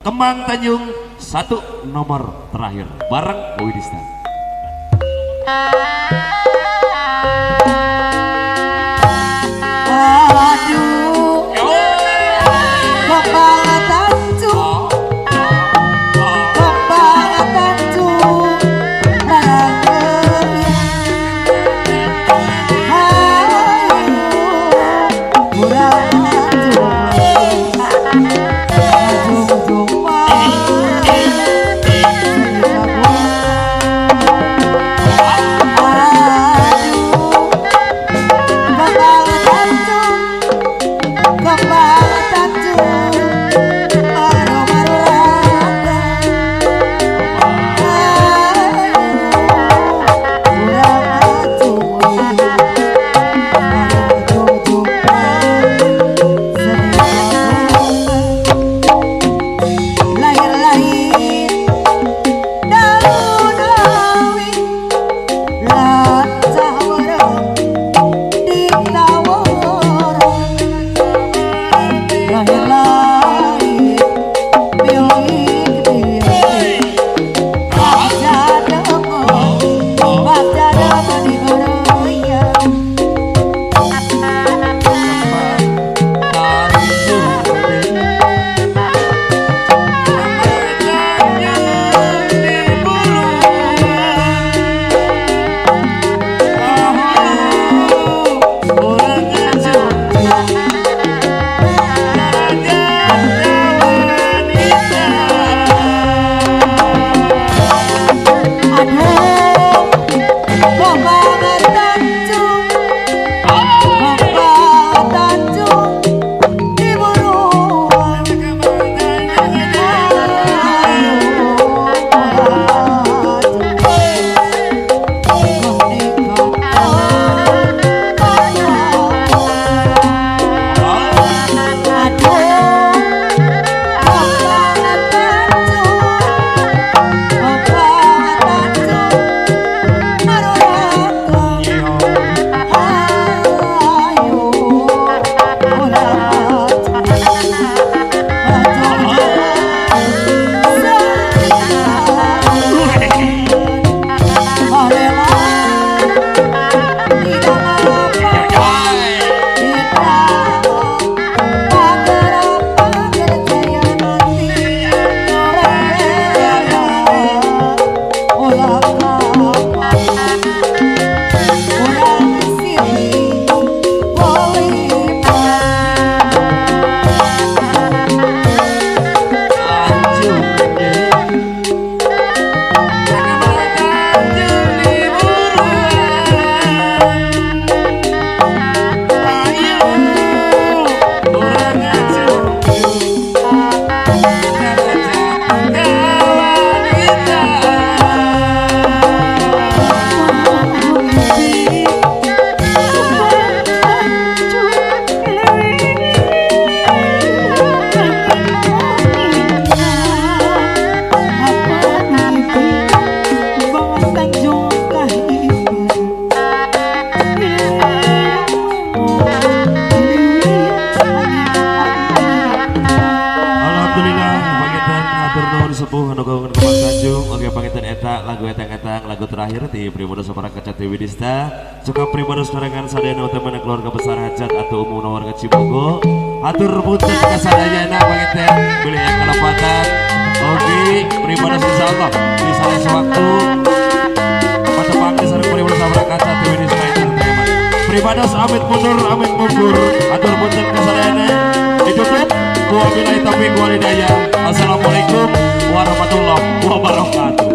Kembang Tanjung satu nomor terakhir bareng Widista. Aduh, Kembang Tanjung, Kembang Tanjung, Lagu etang-etang lagu terakhir di Primados Sapara Kaca Dewi Dista suka Primados karangan sadayana utamana keluarga besar hajat atau umum warga Cibogo atur punten kasadayana panginten bilih aya kalepatan oge Primados insyaallah di salah sewaktu patepang sareng Primados Sapara Kaca Dewi Dista Entertainment. Primados amit mundur amit mundur atur punten kasadayana ditutup ku wabillahi taufiq wal hidayah. Assalamualaikum warahmatullahi wabarakatuh.